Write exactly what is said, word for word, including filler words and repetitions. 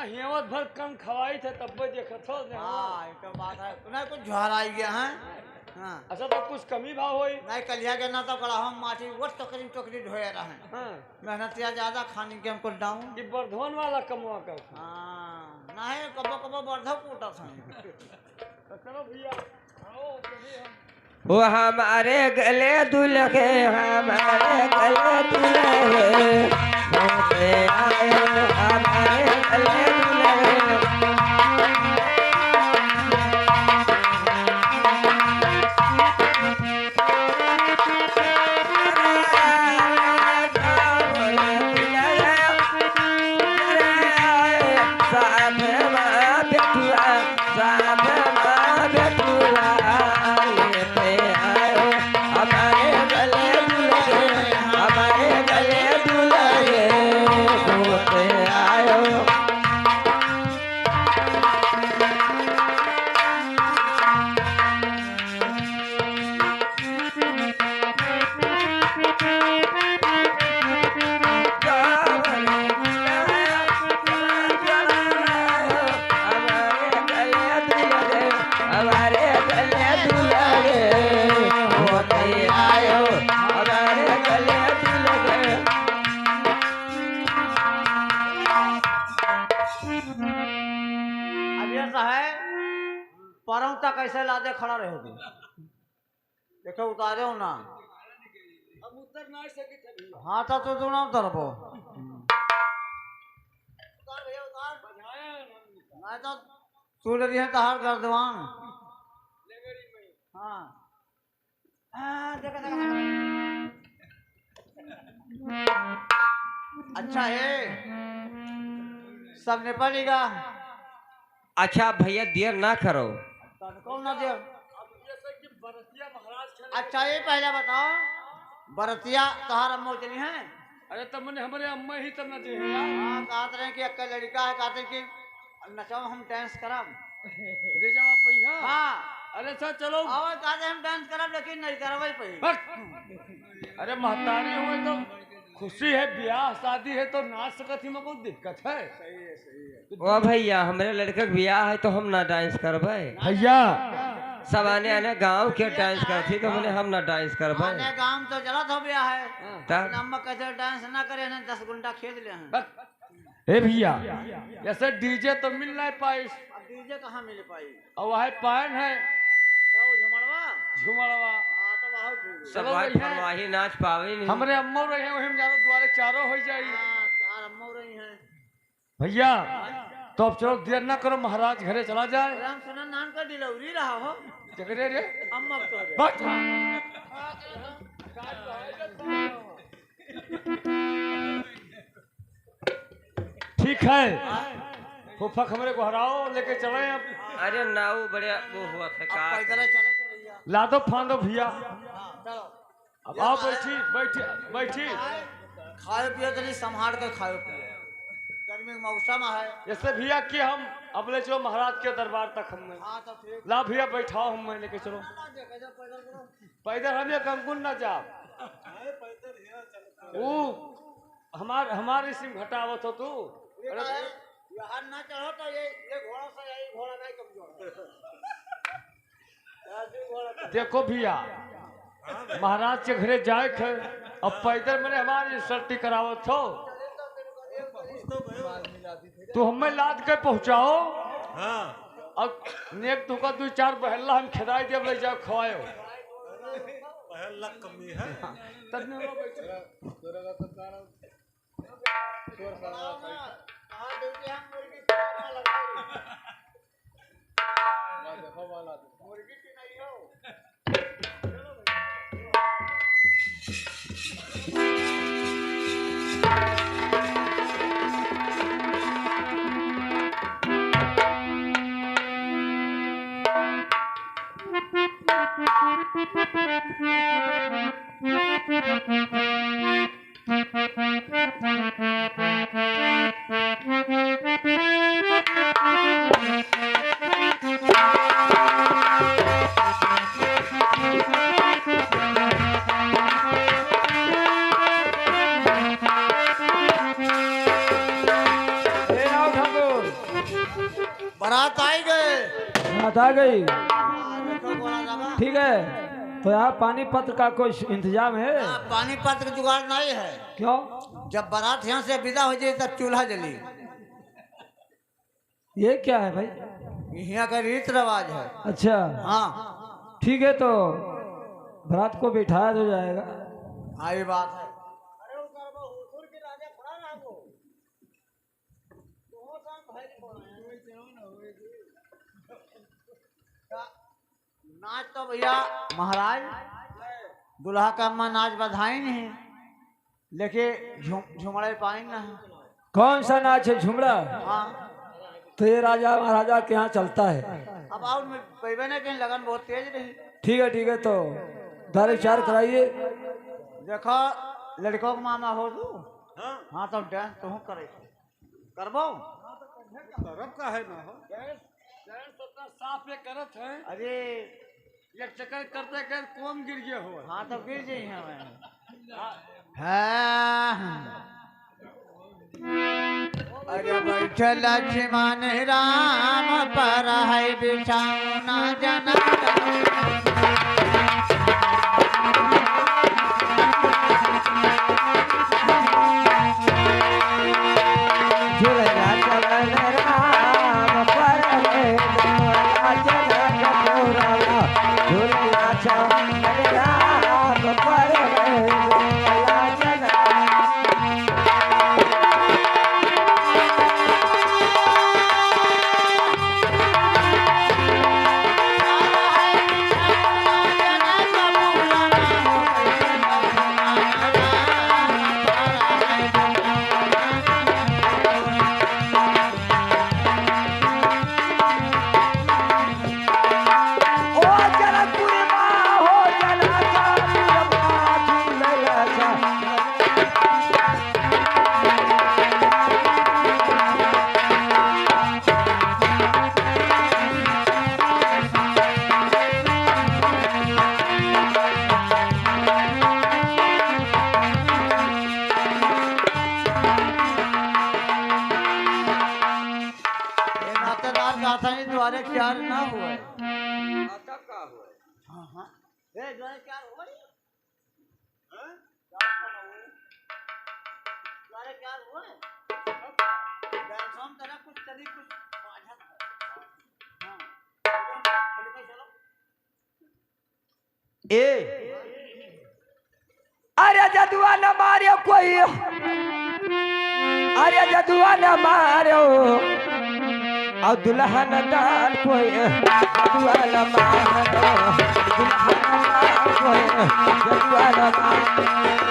हियावत भर कन खवाई थे, तब देखत हो, देखो। हाँ, ये तो बात है। तूने कुछ झुहराई गया है? हाँ। अच्छा, तो कुछ कमी भाव होई? नहीं, कलिया के ना तो कड़ा हम माटी, वो टोकरी, टोकरी ढोए रहे। हाँ। मेहनतिया ज्यादा खानी के हमको डाउन। ये बर्धवन वाला कमवा कर। हाँ, नहीं, कबो, कबो बर्धव कूटत हैं। तो चलो भैया, आओ, चलिए हम। वो हमारे गले दुल्हे, हमारे गले दुल्हे, होते आए, हमारे गले दुल्हे। अब ये तो है, परौता कैसे लादे खड़ा रहोगे? देखो, उतारे हो ना। हम उतर ना सके थे भैया। हाँ, तो तू, तू ना उतरबो। उतार भैया, उतार। बजाया ना। नहीं तो तू ले रही है तहार गर्दवान। हाँ। हाँ, देखा, देखा, देखा। अच्छा है, सब नेपाली का। अच्छा भैया, देर ना करो। कौन ना देर? अच्छा, ये पहले बताओ, बरतिया तोहार अम्मा चली हैं? अरे, तब मने हमरे अम्मा ही तब ना दे हैं यार। हाँ, कहत रहे कि एक लड़का है, कहते कि नचाओ, हम dance करब। ले जाओ आप भैया। हाँ। अरे, अच्छा, चलो। और कहते हम dance करब, लेकिन नहीं करबै पही। बस। अरे, महतारी हुए तो खुशी है, ब्याह शादी है तो नाच सकत ही में कोई दिक्कत है? सही है, सही है। ओ भैया, हमरे लड़के के ब्याह है तो हम ना dance करबै। भैया। सब आने आने गाँव के dance करत ही तो मने हम ना dance करबै। आने गाँव तो चलत हो ब्याह है। हाँ। तब? अपना अम्मा कैसे dance ना करे हैं, दस गुंडा खेद ले हैं। बस। ए भैया, जैसे DJ तो मिल नहीं पाइस। अब DJ कहाँ मिल पाई? और वह पायन है। क्या वो झुमड़वा? झुमड़वा। हाँ, तो वह ठीक है। सब चलो भाई, भैया। फरवाही नाच पावे नहीं। हमरे अम्मो रहे, वही में जानो द्वारे चारो हो जाई। हाँ, तार अम्मो रही हैं। भैया, तो अब चलो, देर ना करो, महाराज घरे चला जाए। अरे, हम सुना नान का delivery रहा हो। जगरे रे। अम्मा तो रे। बस। ठीक है, फूफक हमरे गोहराओ लेके चले अब। अरे ना, वो बड़े वो हुआ था अब का? पैदल चले के भैया। लादो फांदो भैया। हाँ, चलो। अब आओ, बैठी, बैठी, बैठी। खाए, खाए पिए तनी संभाल के खाए पिए। गर्मी के मौसम है। जैसे भैया कि हम अब ले चलो महाराज के दरबार तक हम। हाँ, तो ठीक। ला भैया, बैठाओ, हम मैं लेके चलो। पैदल हम ये कंकुन ना जाओ। वो हमार, हमार इसी में घटावत हो तू। ये अरे का है? यहाँ ना चढ़ो तो ये, ये घोड़ा से, ये घोड़ा नहीं कमजोर है। देखो भैया, महाराज के घरे जाए खे, अब पैदल मने हमार insulting करावत हो। तू हमें लाद के पहुँचाओ। हाँ। अब नेक तुका दू चार बहल्ला हम खिदाई देब, ले जाओ खवायो। बहल्ला कमी है। तब ने वो बैठे। तोरा, तोरा का तो कारण। चोर साला। हाँ, देखिए, हम मुर्गी चोर वाला लगा रहे हैं। वाह, देखो वाला। मुर्गी की नहीं हो। ए, आओ ठाकुर। आ गई। हाँ, देखो, गोला लगा। ठीक है, तो यहाँ पानी पत्र का कोई इंतजाम है? ना, पानी पत्र का जुगाड़ नहीं है। क्यों? जब बारात यहाँ से विदा हो जाए, तब चूल्हा जली। ये क्या है भाई? यहाँ का रीत रिवाज है। अच्छा। हाँ। ठीक है, तो बारात को बिठाया तो जाएगा। हाँ, ये बात है। नाच तो भैया महाराज, दुल्हा का अम्मा नाच बधाई नहीं, लेकिन झुम-, झुमड़े पाइन ना। कौन सा नाच है, झुमड़ा? हाँ। तो ये राजा महाराजा के यहाँ चलता है। अब और में पैबे नहीं कहीं, लगन बहुत तेज रही। ठीक है, ठीक है, तो दारे विचार कराइए। देखो, लड़कों का मामा हो तू। हाँ। हाँ, तो dance तू करे। करबो? करब काहे ना हो? Dance, dance तो इतना साफ ये करत है। अरे। एक चक्कर करते करते कोम गिर गए हो। हाँ, तो गिर जाई हैं। हाँ। हाँ। अरे बैठे लक्ष्मण राम पर है बिछौना जनक। झूलना चलन राम पर है बिछौना जनक पुरवा। झूलना चलन राम पर है बिछौना जनक। ओ जनकपुरी माँ हो, जनकपुरी माँ, झूलना चलन। ये नातेदार का था, ये द्वारे चार ना हुआ है। आता का हुआ है? हाँ, हाँ। ए, द्वारे चार हुआ है? हाँ? द्वारे चार हुआ है? Dance हम तरह कुछ चली, कुछ बाझत है। हाँ। चलो, चलो। ए, अरे जदुआ न मारे कोई, अरे जदुआ न मारो, और दुल्हन दान कोई, जदुआ न मारो, दुल्हन दान कोई, जदुआ न मारो।